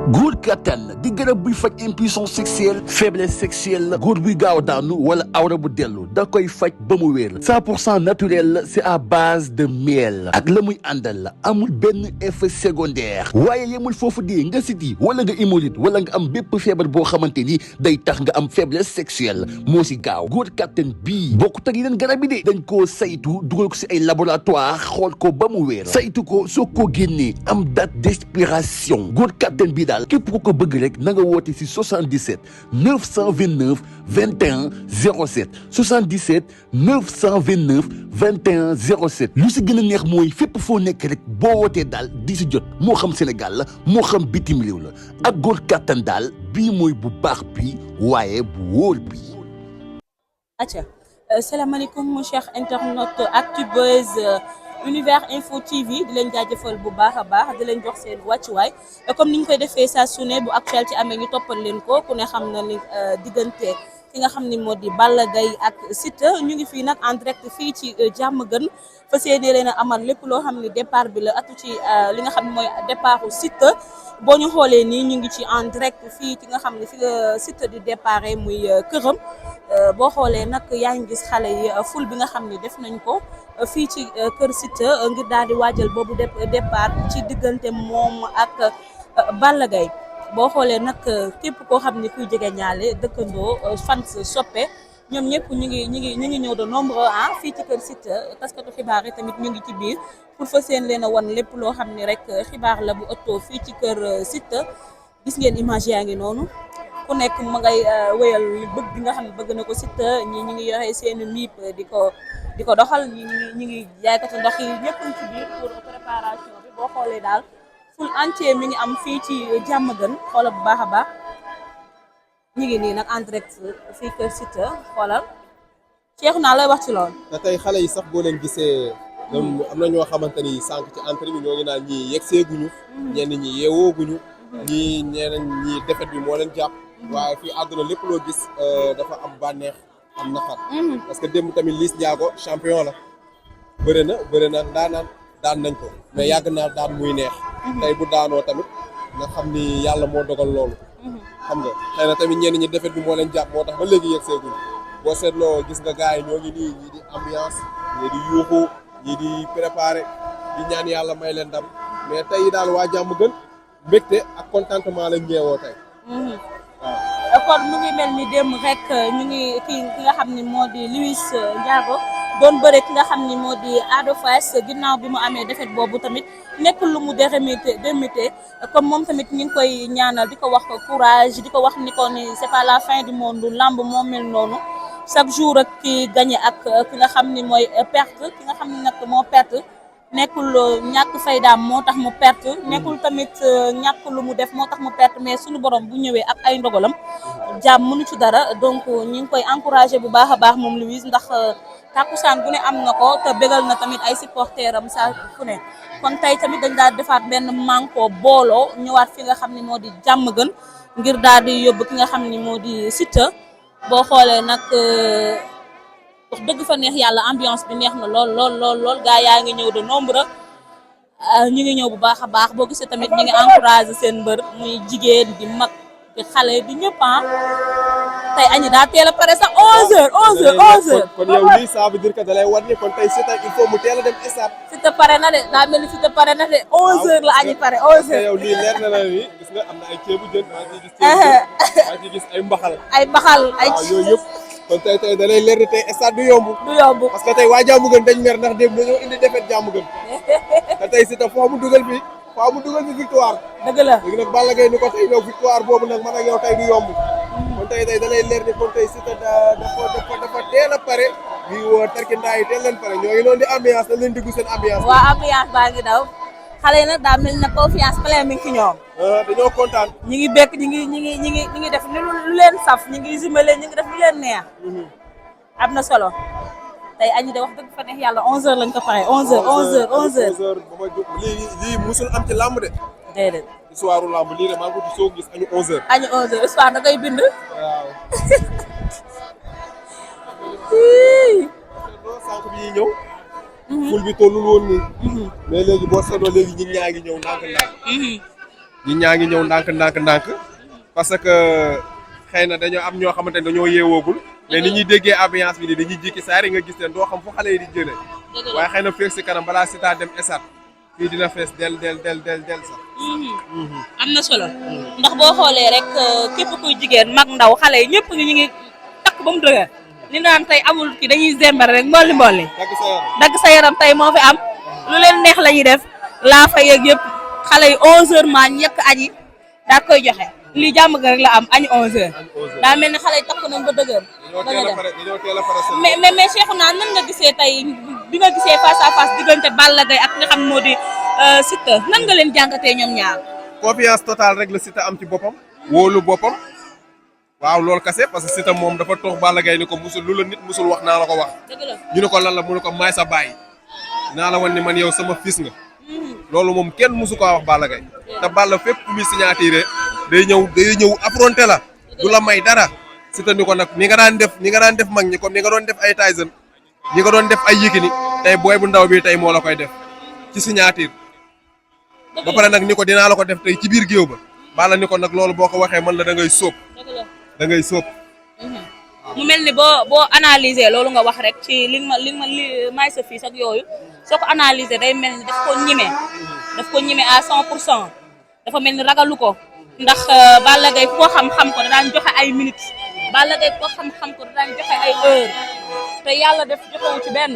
góor kattan di garab buy faj impuissance sexuelle faiblesse sexuelle góor buy gaaw a daanu wala awra bu dellu da koy faj ba mu wér 100% naturel c'est à base de miel ak la muy àndal amul benn effet secondaire waaye yemul foofu di nga siti wala nga hémorroïde wala nga am bépp feebar boo xamante ni day tax nga am faiblesse sexuelle moo si gaaw góor kattan bii bokkut ak yeneen garab yi de dañ koo saytu dugal ko si ay laboratoire xool ko ba mu wér saytu ko soo ko génnee am date d'expiration góor kattan bii daal képp ku ko bëgg rek na nga woote si 77 929 21 07 77 929 21 07 lu si gën a neex mooy fépp foo nekk rek boo wootee daal di si jot moo xam Sénégal la moo xam bitim réew la ak góor kattan daal bii mooy bu baax bi waaye bu wóor bi. acca salaamaaleykum cheikh internaute Actubuzz Univers Info TV di leen jaajëfal bu baax a baax di leen jox seen wàccuwaay comme ni ñu koy defee saa su ne bu actualité amee ñu toppal leen ko ku ne xam na ni diggante ki nga xam ni moo di Balla Gaye ak Siteu ñu ngi fii nag en direct fii ci Diamaguène fas yéene leen a amal lépp loo xam ni départ bi la atu ci li nga xam ne mooy départu Siteu boo ñu xoolee nii ñu ngi ci en direct fii ci nga xam ne fi Siteu di déparé muy këram boo xoolee nag yaa ngi gis xale yi ful bi nga xam ni def nañ ko fii ci kër Siteu ngir daal di waajal boobu départ ci diggante moom ak Balla Gaye boo xoolee nag képp koo xam ni kuy jege ñaale dëkkandoo fans soppe ñoom ñëpp ñu ngi ñëw de nombreux fii ci kër Siteu taskatu xibaar yi tamit ñu ngi ci biir pour fas yéene leen a wan lépp loo xam ni rek xibaar la bu ëttoo fii ci kër Siteu gis ngeen image yaa ngi noonu ku nekk ma ngay wéyal bëgg bi nga xam ne bëgg na ko Siteu ñi ngi yore seen miip di ko doxal ñi ngi jaaykatu ndox yi ñëpp ci biir pour préparation bi boo xoolee daal ful entier mi ngi am fii ci Diamaguène xoolal bu baax a baax ñu ngi nii nag en direct fii kër Siteu xoolal Cheikh naa lay wax ci lool. te tey xale yi sax boo leen gisee ñoom am na ñoo xamante ni sànq ci entrée bi ñoo ngi naan ñii yeggseeguñu ñenn ñi yeewooguñu ñii ñeneen ñii defet bi moo leen jàpp waaye fii àdduna lépp loo gis dafa am bànneex am naqar parce que démb tamit Liss Ndiago champion la bëre na daan nañ ko mais yàgg naa daan muy neex tey bu daanoo tamit nga xam ni yàlla moo dogal loolu xam nga xëy na tamit ñenn ñi defet bi moo leen jàpp moo tax ba léegi yegg seeguñu boo seetloo gis nga gars yi ñoo ngi nii ñii di ambiance ñii di yuuxu ñii di préparé di ñaan yàlla may leen ndam mais tey daal waa Diamaguène mbégte ak contentement lañ ñeewoo tey waaw kon mu ngi mel ni démb rek ñu ngi ki nga xam ni moo di Liss Ndiago doon bëre ki nga xam ni moo di Ada Fass ginnaaw bi mu amee defet boobu tamit nekk lu mu démité comme moom tamit ñu ngi koy ñaanal di ko wax courage di ko wax ni ko ni c'est pas la fin du monde lamb moo mel noonu chaque jour ak ki gagné ak ki nga xam ni mooy perte ki nga xam ni nag moo perte nekkul ñàkk faydaam moo tax mu perte nekkul tamit ñàkk lu mu def moo tax mu perte mais suñu borom bu ñëwee ak ay ndogalam jaam mënu ci dara donc ñu ngi koy encouragé bu baax a baax moom Liss ndax takkusaan bu ne am na ko te bégal na tamit ay supporteram saa fu ne kon tey tamit dañ daal defaat benn manko booloo ñëwaat fi nga xam ne moo di Diamaguène ngir daal di yóbbu ki nga xam ni moo di Siteu boo xoolee nag wax dëgg fa neex yàlla ambiance bi neex na lool gaa yaa ngi ñëw de nombreux ñu ngi ñëw bu baax a baax boo gisee tamit ñu ngi encouragé seen mbër muy jigéen di mag di xale di ñëpp tey añi daa teel a pare sax 11h. kon yow lii ça veut dire que da lay war ni kon tey Siteu il faut mu teel a dem stade. Siteu pare na de daa mel ni Siteu pare na de 11h la añi pare 11h. yow lii leer na la ni gis nga am na ay ceebu jën maa ngi gis ceebu jën maa ngi gis ay mbaxal. ay yooyu yëpp. kon tey da lay leer ni tey stade du yomb. parce que tey waa Diamaguène dañ mer ndax démb dañoo indi défaite Diamaguène. te tey Siteu foo mu dugal fi victoire. dëgg la léegi nag Balla Gaye ni ko tey yow victoire boobu nag man ak yow tey du yomb. kon tey da lay leer ni kon tey Siteu dafa teel a pare. di woo tarkindaa yi teel leen pare ñoo ngi noonu di ambiance dañ leen diggu seen ambiance. waaw ambiance baa ngi daw xale yi nag daa mel na confiance plein mi ngi ci ñoom. dañoo kontaan. ñi ngi bekk ñi ngi def lu leen saf ñi ngi zimale ñi ngi def lu leen neex. am na solo tey añi de wax dëgg fa neex yàlla 11h lañ ko pare 11h. ba ma jóg lii musul am ci làmb de. déedéet. histoire làmb lii de maa ngi ko soo gis añu 11h. añu 11h histoire da koy bind. waaw. sànq bi ñuy ñëw. ful bi tollul woon nii. mais léegi boo seetloo léegi ñi ñaa ngi ñëw ndànk-ndànk. ñi ñaa ngi ñëw ndànk parce que xëy na dañoo am ñoo xamante ne dañoo yeewoogul mais ni ñuy déggee ambiance bi ni dañuy jékki saa yi nga gis leen doo xam fu xale yi di jëlee waaye xëy na feeg si kanam balaa Siteu dem esat fii dina fees del sax. am na solo ndax boo xoolee rek képp kuy jigéen mag ndaw xale yi ñëpp ñu ngi takk ba mu dëgër li naan tey amul ki dañuy zembar rek mbolli dagg sa yaram tey moo fi am lu leen neex la ñuy def laa fa yeeg yëpp xale yi 11h maa ñekk aji daa koy joxe lii jàmm ga rek la am añ 11h daa mel ni xale yi takk nañ ba dëgër mais Cheikhouna nan nga gisee tey bi nga gisee face à face diggante Balla Gaye ak nga xam moo di Siteu nan nga leen jàngatee ñoom ñaar confiance totale rek la Siteu am ci boppam wóolu boppam waaw loolu kase parce que Siteu moom dafa toog Balla Gaye ni ko musul lu la nit musul wax naa la ko wax ñu ne ko lan la mu ne ko maay sa baay naa la wan ni man yow sama fils nga loolu moom kenn musu ko wax Balla Gaye te Balla fépp fu muy signature day ñëw affronté la du la may dara Siteu ni ko nag ni nga daan def mag ñi comme ni nga doon def ay Tyson ñi nga doon def ay Yékini tey booy bu ndaw bi tey moo la koy def ci signature ba pare nag ni ko dinaa la ko def tey ci biir géew ba Balla ni ko nag loolu boo ko waxee man la da ngay sóob mu mel ni boo analyser loolu nga wax rek ci li may sa fils ak yooyu soo ko analyser day mel ni daf ko ñime à 100% dafa mel ni ragalu ko ndax Balla Gaye koo xam-xam ko da daan joxe ay minutes Balla Gaye koo xam-xam ko da daan joxe ay heures te yàlla def joxewu ci benn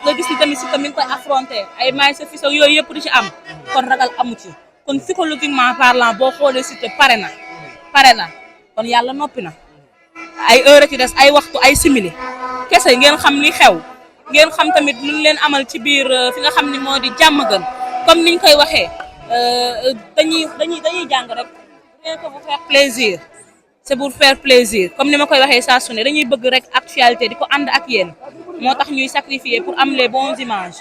nga gis ni tamit si tamit koy affronter ay may sa fils ak yooyu yëpp di ci am kon ragal amu ci kon psychologiquement parlant boo xoolee Siteu pare na kon yàlla noppi na ay heure ci des ay waxtu ay simili kese ngeen xam li xew ngeen xam tamit lu leen amal ci biir fi nga xam ni moo di jàmm gën comme niñ koy waxee dañuy jàng rek rien que vous faire plaisir c'est pour faire plaisir comme ni ma koy waxee saa su ne dañuy bëgg rek actualité di ko ànd ak yéen moo tax ñuy sacrifier pour am les bonnes images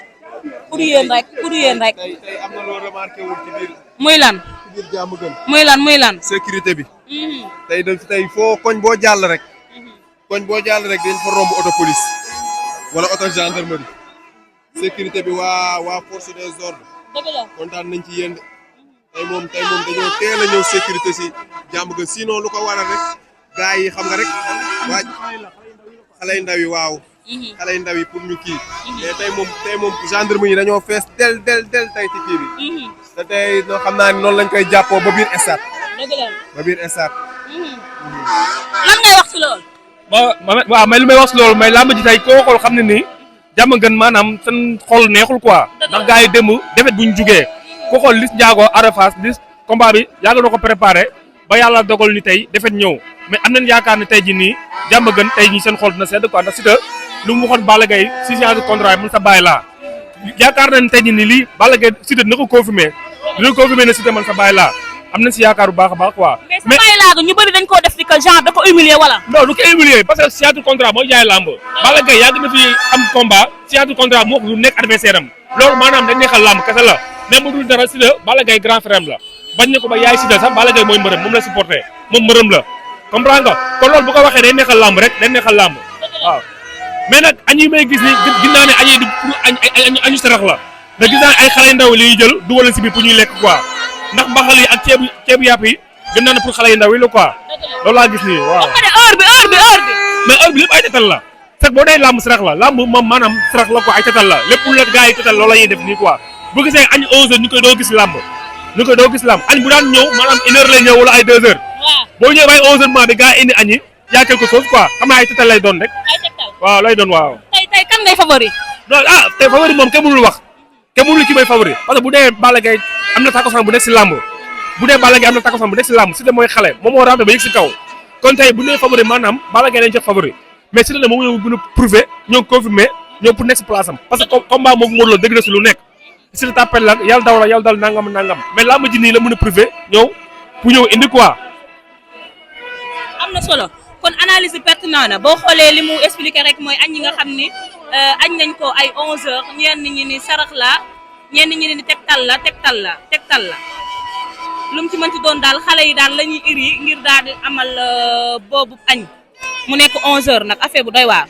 pour yéen rek tey am na loo remarqué wul ci biir muy lan ci biir jàmm gën muy lan sécurité bi tey foo koñ boo jàll rek dañ fa romb auto police wala auto gendarmerie sécurité bi waa force des ordres kontaan nañ ci yéen tey moom dañoo teel a ñëw sécurité si jàmm gën sinon lu ko waral rek gars yi xam nga rek waaj xale yu ndaw yi waaw xale yu ndaw yi pour ñu kii mais tey moom gendarmerie yi dañoo fees del tey ci kii bi te tey noo xam naa ni noonu lañ koy jàppoo ba biir stade lan ngay wax ci loolu waaw mais li may wax si loolu mais làmb ji tey koo xool xam ne nii jàmm gën maanaam seen xol neexul quoi ndax gars yi démb defet bu ñu jugee ku xool Liss Ndiago Ada Fass Liss combat bi yàgg na ko préparé ba yàlla dogal ni tey defet ñëw mais am nañ yaakaar ne tey ji nii jàmm gën tey ñi seen xol dina sedd quoi ndax Siteu lu mu waxoon Balla Gaye si signature de contrat yi mën sa bàyyi laa yaakaar nañ tey ji nii lii Balla Gaye Siteu dina ko confirmer ne Siteu mën sa bàyyi laa am nañ si yaakaar bu baax a baax quoi. mais sa bàyyi laa ñu bëri dañ koo def ni que genre da ko humilier wala. non du ko humilier parce que signature contrat mooy jaay lamb. Balla Gaye yàgg na fi am combat signature contrat moo ko lu nekk adversaire am loolu maanaam dañ neexal lamb kese la même bu dul dara Siteu Balla Gaye grand frère la bañ ne ko ba yaay Siteu sax Balla Gaye mooy mbërëm moom la supporté moom mbërëm la comprendre nga kon loolu bu ko waxee day neexal lamb rek day neexal lamb waaw mais nag añ yi may gis ni gis naa ne añ yi du pour añu sarax la da gis naa ne ay xale ndaw li ñuy jël dugal si biir pour ñuy lekk quoi ndax mbaxal yi ak ceebu yàpp yi gën naa ne pour xale yu ndaw yi la quoi loolu laa gis nii waaw. heure bi mais heure bi lépp ay tetal la sax boo dee làmb sarax la làmb moom maanaam sarax la quoi ay tetal la lépp la gars yi tetal loolu la ñuy def nii quoi bu gisee añ 11h ñu koy doo gis làmb añ bu daan ñëw maanaam 1h lay ñëw wala ay 2h boo ñëwee ay 11h maa bi gars yi indi añ yi yaa quelque chose quoi xam naa ay tetal lay doon rek waaw lay doon waaw. tey kan ngay favori. non tey favori moom kenn mënul wax kenn mënul ki may favori parce que bu dee Balla Gaye am na takkusaan bu nekk si làmb Siteu mooy xale moom moo raafle ba yëg si kaw kon tey bu nee favori maanaam Balla Gaye dañ jox favori mais Siteu ne moom ñoo gën a prouver ñoo confirmer ñoo pour nekk si place am parce que combat moom Modou Lo dëgg na si lu nekk Siteu tàppel la yàlla dal nangam mais làmb ji nii la mën a prouver ñëw pour ñëw indi quoi. am na solo kon analyse pertinent na boo xoolee li mu expliqué rek mooy añ yi nga xam ni añ nañ ko ay 11h ñenn ñi ni sarax la ñenn ñi ni tegtal la lu mu ci mënti doon daal xale yi daal la ñuy iri ngir daal di amal boobu añ mu nekk 11h nag affaire bu doy waar.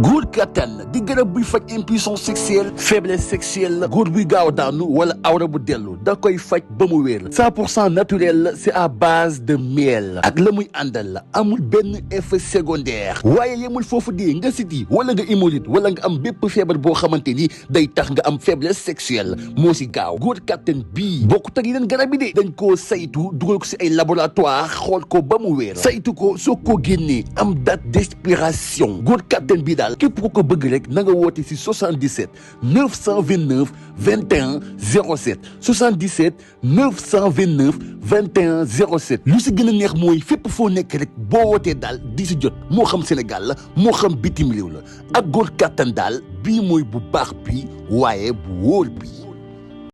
góor kattan di garab buy faj impuissance sexuelle faiblesse sexuelle góor buy gaaw daanu wala awra bu dellu da koy faj ba mu wér 100% naturel c'est à base de miel ak la muy àndal la amul benn effet secondaire waaye yemul foofu di nga siti wala nga hémorroïde wala nga am bépp feebar boo xamante ni day tax nga am faiblesse sexuelle moo si gaaw góor kattan bii bokkut ak yeneen garab yi de dañ koo saytu dugal ko si ay laboratoire xool ko ba mu wér saytu ko soo ko génnee am date d'expiration góor kattan bii daal képp ku ko bëgg rek na nga woote si 77 929 21 07 77 929 21 07 lu si gën a neex mooy fépp foo nekk rek boo wootee daal di si jot moo xam Sénégal la moo xam bitim réew la ak góor kattan daal bii mooy bu baax bi waaye bu wóor bi